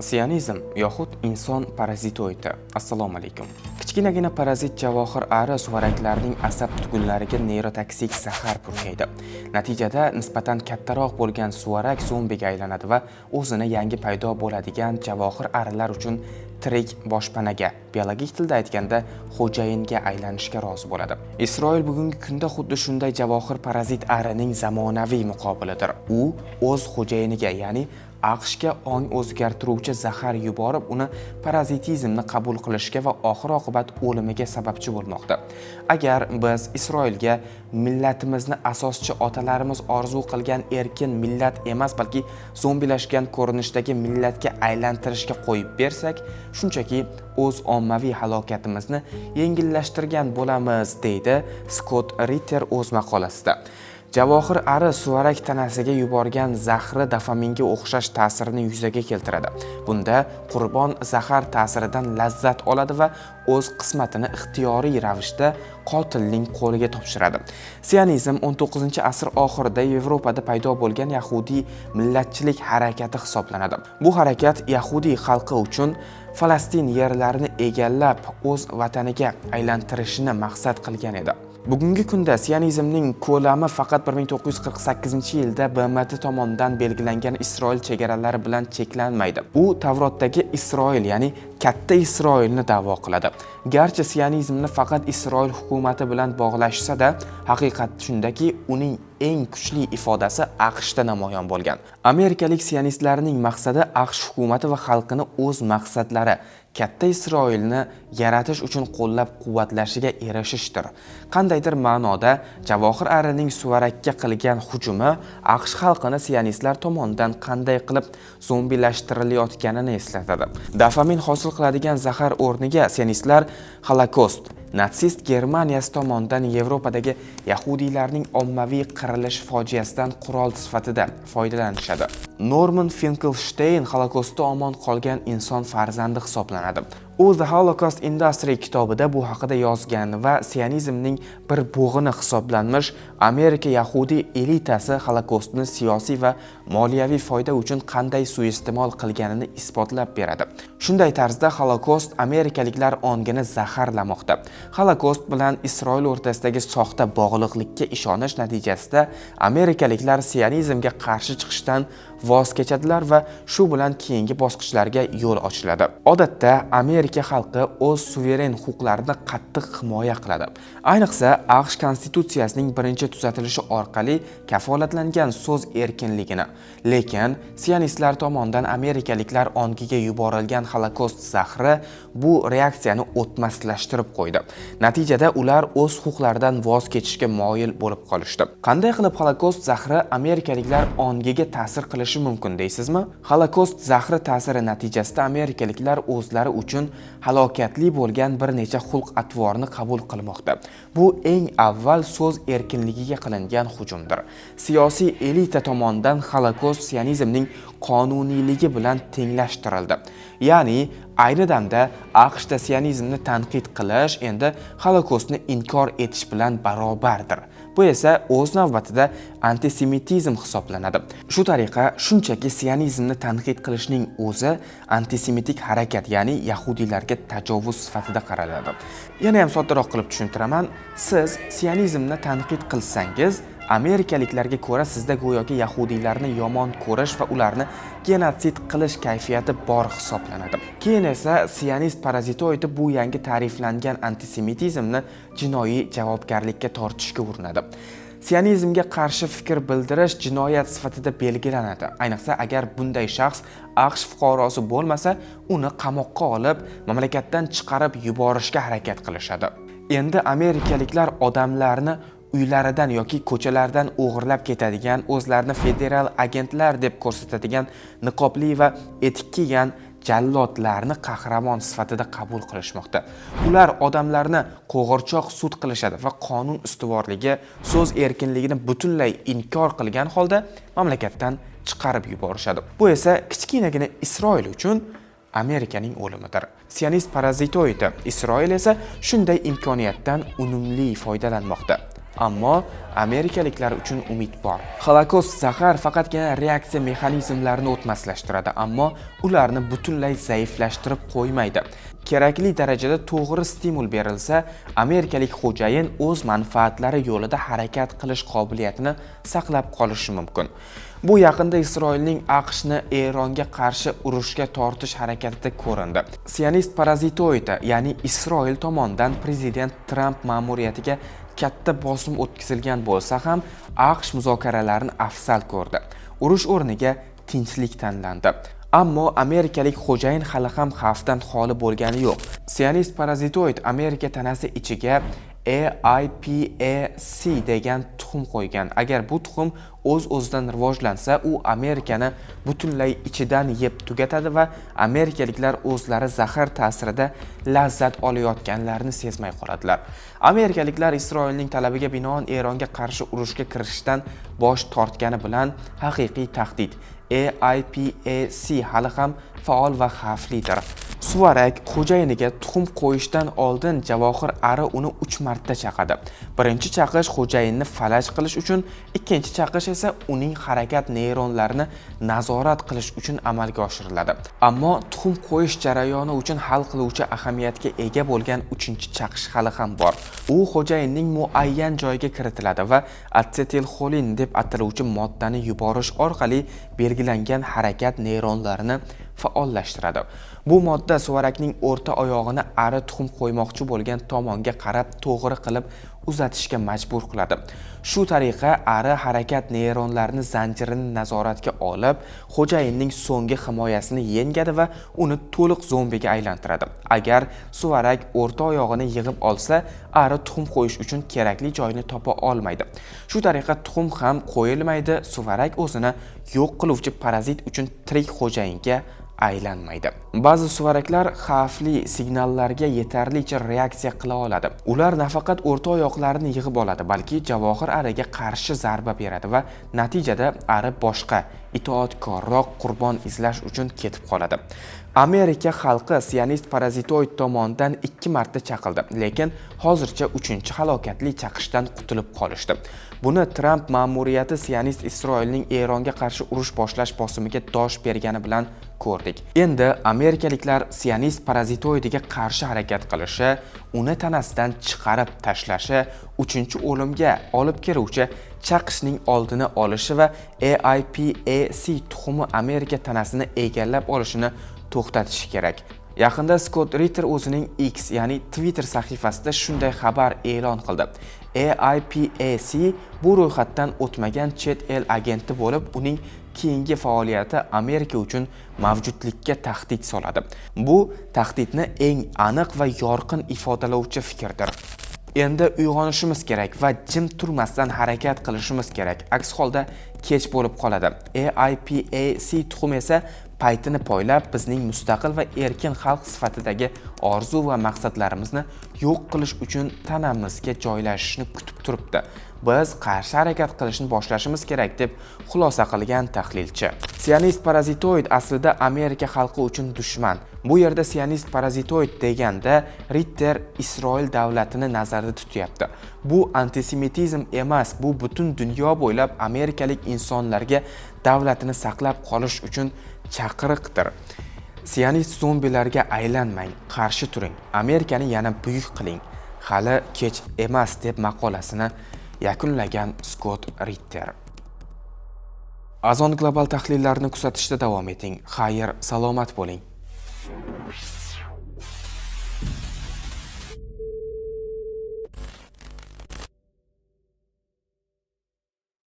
Sionizm yoxud inson parazitoidi. Assalomu alaykum. Kichkinagina parazit javohir ari suvaraklarning asab tugunlariga neyrotoksik zahar purkaydi. Natijada nisbatan kattaroq bo'lgan suvarak zombiga aylanadi va o'zini yangi paydo bo'ladigan javohir arilar uchun tirik boshpanaga, biologik tilda aytganda, xo'jayinga aylanishga rozi bo'ladi. Isroil bugungi kunda xuddi shunday javohir parazit arining zamonaviy muqobilidir. U o'z xo'jayiniga, ya'ni AQShga ong o'zgartiruvchi zahar yuborib, uni parazitizmni qabul qilishga va oxir-oqibat o'limiga sababchi bo'lmoqda. Agar biz Isroilga millatimizni asoschi otalarimiz orzu qilgan erkin millat emas, balki zombilashgan ko'rinishdagi millatga aylantirishga qo'yib bersak, shunchaki o'z ommaviy halokatimizni yengillashtirgan bo'lamiz, deydi Skott Ritter o'z maqolasida. Javohir ari suvarak tanasiga yuborgan zahri dopaminga o'xshash ta'sirini yuzaga keltiradi. Bunda qurbon zahar ta'siridan lazzat oladi va o'z qismatini ixtiyoriy ravishda qotilning qo'liga topshiradi. Sionizm 19-asr oxirida Yevropada paydo bo'lgan yahudiy millatchilik harakati hisoblanadi. Bu harakat yahudiy xalqi uchun Falastin yerlarini egallab, o'z vataniga aylantirishni maqsad qilgan edi. Bugungi kunda sionizmning ko'lami faqat 1948-yilda BMT tomonidan belgilangan Isroil chegaralari bilan cheklanmaydi. U Tavrotdagi Isroil, ya'ni katta Isroilni da'vo qiladi. Garchi sionizmni faqat Isroil hukumati bilan bog'lashsa-da, haqiqat shundaki, uning eng kuchli ifodasi AQShda namoyon bo'lgan. Amerikalik sionistlarning maqsadi AQSh hukumati va xalqini o'z maqsadlari, katta Isroilni yaratish uchun qo'llab-quvvatlashiga erishishdir. Qandaydir ma'noda javohir arining suvarakka qilgan hujumi AQSh xalqini sionistlar tomonidan qanday qilib zombilashtirilayotganini eslatadi. Dopamin hosil qiladigan zahar o'rniga sionistlar Holokost, natsist Germaniyasi tomonidan Yevropadagi yahudiylarning ommaviy qirilish fojiasidan qurol sifatida foydalanishadi. Norman Finkelstein Holokostda omon qolgan inson farzandi hisoblanadi. U The Holocaust Industry kitobida bu haqida yozgan va sionizmning bir bo'g'ini hisoblanmish Amerika yahudiy elitasi Holokostni siyosiy va moliyaviy foyda uchun qanday suiiste'mol qilganini isbotlab beradi. Shunday tarzda Holokost amerikaliklar ongini zaharlamoqda. Holokost bilan Isroil o'rtasidagi soxta bog'liqlikka ishonish natijasida amerikaliklar sionizmga qarshi chiqishdan voz kechadilar va shu bilan keyingi bosqichlarga yo'l ochiladi. Odatda Amerika xalqi o'z suveren huquqlarini qattiq himoya qiladi. Ayniqsa, AQSh Konstitutsiyasining birinchi tuzatilishi orqali kafolatlangan so'z erkinligini. Lekin sionistlar tomonidan amerikaliklar ongiga yuborilgan Holokost zahri bu reaksiyani o'tmaslashtirib qo'ydi. Natijada ular o'z huquqlaridan voz kechishga moyil bo'lib qolishdi. Qanday qilib Holokost zahri amerikaliklar ongiga ta'sir qilishi mumkin deysizmi? Holokost zahri ta'siri natijasida amerikaliklar o'zlari uchun halokatli bo'lgan bir necha xulq-atvorni qabul qilmoqda. Bu eng avval so'z erkinligiga qilingan hujumdir. Siyosiy elita tomonidan Holokost sionizmning qonuniyligi bilan tenglashtirildi. Ya'ni ayni damda AQShda sionizmni tanqid qilish endi Holokostni inkor etish bilan barobardir. Bu esa o'z navbatida antisemitizm hisoblanadi. Shu tariqa shunchaki sionizmni tanqid qilishning o'zi antisemitik harakat, ya'ni yahudiylarga tajovuz sifatida qaraladi. Yana ham soddaroq qilib tushuntiraman. Siz sionizmni tanqid qilsangiz, amerikaliklarga ko'ra sizda go'yoki yahudiylarni yomon ko'rish va ularni genotsid qilish kayfiyati bor hisoblanadi. Keyin esa sionist parazitoidi bu yangi ta'riflangan antisemitizmni jinoiy javobgarlikka tortishga urinadi. Sionizmga qarshi fikr bildirish jinoyat sifatida belgilanadi. Ayniqsa agar bunday shaxs AQSh fuqarosi bo'lmasa, uni qamoqqa olib, mamlakatdan chiqarib yuborishga harakat qilishadi. Endi amerikaliklar odamlarni uylaridan yoki ko'chalardan o'g'irlab ketadigan, o'zlarini federal agentlar deb ko'rsatadigan niqobli va etik kiygan jallodlarni qahramon sifatida qabul qilishmoqda. Ular odamlarni qo'g'irchoq sud qilishadi va qonun ustuvorligi, so'z erkinligini butunlay inkor qilgan holda mamlakatdan chiqarib yuborishadi. Bu esa kichkinagina Isroil uchun Amerikaning o'limidir. Sionist parazitoidi Isroil esa shunday imkoniyatdan unumli foydalanmoqda. Ammo amerikaliklar uchun umid bor. Xolokost zahar faqatgina reaksiya mexanizmlarini o'tmaslashtiradi, ammo ularni butunlay zaiflashtirib qo'ymaydi. Kerakli darajada to'g'ri stimul berilsa, amerikalik xo'jayin o'z manfaatlari yo'lida harakat qilish qobiliyatini saqlab qolishi mumkin. Bu yaqinda Isroilning AQShni Eronga qarshi urushga tortish harakatida ko'rindi. Sionist parazitoidi, ya'ni Isroil tomonidan prezident Tramp ma'muriyatiga katta bosim o'tkazilgan bo'lsa ham, AQSh muzokaralarni afzal ko'rdi. Urush o'rniga tinchlik tanlandi. Ammo amerikalik xo'jayin hali ham xavfdan xoli bo'lgani yo'q. Sionist parazitoid Amerika tanasi ichiga AIPAC degan tuxum qo'ygan. Agar bu tuxum o'z-o'zidan rivojlansa, u Amerikani butunlay ichidan yeb tugatadi va amerikaliklar o'zlari zahar ta'sirida lazzat olayotganlarini sezmay qoladilar. Amerikaliklar Isroilning talabiga binoan Eronga qarshi urushga kirishdan bosh tortgani bilan haqiqiy tahdid AIPAC hali ham faol va xavflidir. Suvarak xo'jayiniga tuxum qo'yishdan oldin javohir ari uni 3 marta chaqadi. Birinchi chaqish xo'jayinni falaj qilish uchun, ikkinchi chaqish esa uning harakat neyronlarini nazorat qilish uchun amalga oshiriladi. Ammo tuxum qo'yish jarayoni uchun hal qiluvchi ahamiyatga ega bo'lgan uchinchi chaqish hali ham bor. U xo'jayinning muayyan joyiga kiritiladi va atsetilxolin deb ataluvchi moddani yuborish orqali belgilangan harakat neyronlarini faollashtiradi. Bu modda suvarakning o'rta oyog'ini ari tuxum qo'ymoqchi bo'lgan tomonga qarab to'g'ri qilib uzatishga majbur qiladi. Shu tariqa ari harakat neyronlarini zanjirini nazoratga olib, xo'jayinning so'nggi himoyasini yengadi va uni to'liq zombiga aylantiradi. Agar suvarak o'rta oyog'ini yig'ib olsa, ari tuxum qo'yish uchun kerakli joyni topa olmaydi. Shu tariqa tuxum ham qo'yilmaydi, suvarak o'zini yo'q qiluvchi parazit uchun tirik xo'jayinga aylanmaydi. Ba'zi suvaraklar xavfli signallarga yetarlicha reaksiya qila oladi. Ular nafaqat o'rta oyoqlarini yig'ib oladi, balki javohir ariga qarshi zarba beradi va natijada ari boshqa itoatkorroq qurbon izlash uchun ketib qoladi. Amerika xalqi sionist parazitoid tomonidan 2 marta chaqildi, lekin hozircha 3-halokatli chaqishdan qutulib qolishdi. Buni Tramp ma'muriyati sionist Isroilning Eronga qarshi urush boshlash bosimiga dosh bergani bilan ko'rdik. Endi amerikaliklar sionist parazitoidiga qarshi harakat qilishi, uni tanasidan chiqarib tashlashi, 3-o'limga olib keluvchi chaqishning oldini olishi va AIPAC tuxumi Amerika tanasini egallab olishini to'xtatishi kerak. Yaqinda Scott Ritter o'zining X, ya'ni Twitter sahifasida shunday xabar e'lon qildi. AIPAC bu ro'yxatdan o'tmagan chet el agenti bo'lib, uning keyingi faoliyati Amerika uchun mavjudlikka tahdid soladi. Bu tahdidni eng aniq va yorqin ifodalovchi fikrdir. Endi uyg'onishimiz kerak va jim turmasdan harakat qilishimiz kerak. Aks holda kech bo'lib qoladi. AIPAC tuxumi esa paytini poylab bizning mustaqil va erkin xalq sifatidagi orzu va maqsadlarimizni yo'q qilish uchun tanamizga joylashishni kutib turibdi. Biz qarshi harakat qilishni boshlashimiz kerak, deb xulosa qilgan tahlilchi. Sionist parazitoid aslida Amerika xalqi uchun dushman. Bu yerda sionist parazitoid deganda Ritter Isroil davlatini nazarda tutyapti. Bu antisemitizm emas, bu butun dunyo bo'ylab amerikalik insonlarga davlatini saqlab qolish uchun chaqiriqdir. Sionist zombilarga aylanmang, qarshi turing, Amerikani yana buyuk qiling. Hali kech emas, deb maqolasini yakunlagan Scott Ritter. Azon global tahlillarni kuzatishda davom eting. Xayr, salomat bo'ling.